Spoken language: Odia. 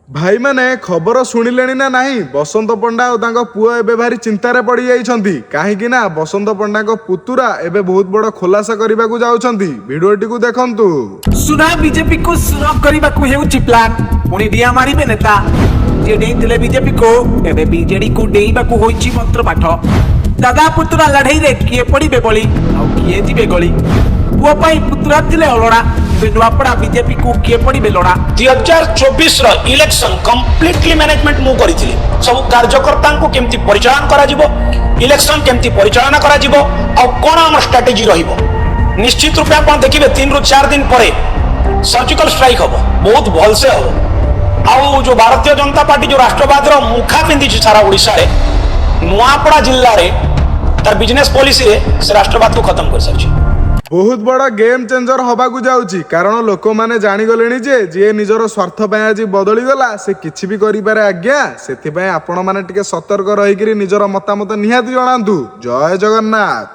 ଭାଇମାନେ, ଖବର ଶୁଣିଲେଣି ନା ନାହିଁ? ବସନ୍ତ ପଣ୍ଡା ଆଉ ତାଙ୍କ ପୁଅ ଏବେ ଭାରି ଚିନ୍ତାରେ ପଡ଼ିଯାଇଛନ୍ତି। କାହିଁକି ନା ବସନ୍ତ ପଣ୍ଡାଙ୍କ ପୁତୁରା ଏବେ ବହୁତ ବଡ଼ ଖୁଲାସା କରିବାକୁ ଯାଉଛନ୍ତି। ଭିଡିଓଟିକୁ ଦେଖନ୍ତୁ। ସୁନା ବିଜେପିକୁ ଶୂନ କରିବାକୁ ହେଉଛି ପ୍ଲାନ୍। ପୁଣି ଡିଆଁ ମାରିବେ ନେତା। ଯିଏ ଡେଇଁଥିଲେ ବିଜେପିକୁ, ଏବେ ବିଜେଡିକୁ ଡେଇଁବାକୁ ହୋଇଛି ମନ୍ତ୍ରପାଠ। ଦାଦା ପୁତୁରା ଲଢେଇରେ କିଏ ପଡ଼ିବେ ବଳି ଆଉ କିଏ ଯିବେ ଗଳି? ପୁଅ ପାଇଁ ପୁତୁରା ଥିଲେ ଅଲଡ଼ା, ଏବେ ନୂଆପଡ଼ା ବିଜେପିକୁ କିଏ ପଡ଼ିବେ ଲୋଡ଼ା? 2024ର ଇଲେକ୍ସନ କମ୍ପ୍ଲିଟଲି ମ୍ୟାନେଜମେଣ୍ଟ ମୁଁ କରିଥିଲି। ସବୁ କାର୍ଯ୍ୟକର୍ତ୍ତାଙ୍କୁ କେମିତି ପରିଚାଳନା କରାଯିବ, ଇଲେକ୍ସନ କେମିତି ପରିଚାଳନା କରାଯିବ ଆଉ କ'ଣ ଆମ ଷ୍ଟ୍ରାଟେଜି ରହିବ। ନିଶ୍ଚିତ ରୂପେ ଆପଣ ଦେଖିବେ, 3ରୁ 4 ଦିନ ପରେ ସର୍ଜିକାଲ ଷ୍ଟ୍ରାଇକ୍ ହବ, ବହୁତ ଭଲସେ ହବ। ଆଉ ଯୋଉ ଭାରତୀୟ ଜନତା ପାର୍ଟି ଯୋଉ ରାଷ୍ଟ୍ରବାଦର ମୁଖା ପିନ୍ଧିଛି ସାରା ଓଡ଼ିଶାରେ, ନୂଆପଡ଼ା ଜିଲ୍ଲାରେ ତାର ବିଜନେସ୍ ପଲିସିରେ ସେ ରାଷ୍ଟ୍ରବାଦକୁ ଖତମ କରିସାରିଛି। ବହୁତ ବଡ଼ ଗେମ୍ ଚେଞ୍ଜର ହବାକୁ ଯାଉଛି, କାରଣ ଲୋକମାନେ ଜାଣିଗଲେଣି ଯେ ଯିଏ ନିଜର ସ୍ୱାର୍ଥ ପାଇଁ ଆଜି ବଦଳିଗଲା, ସେ କିଛି ବି କରିପାରେ ଆଜ୍ଞା। ସେଥିପାଇଁ ଆପଣମାନେ ଟିକେ ସତର୍କ ରହିକିରି ନିଜର ମତାମତ ନିହାତି ଜଣାନ୍ତୁ। ଜୟ ଜଗନ୍ନାଥ।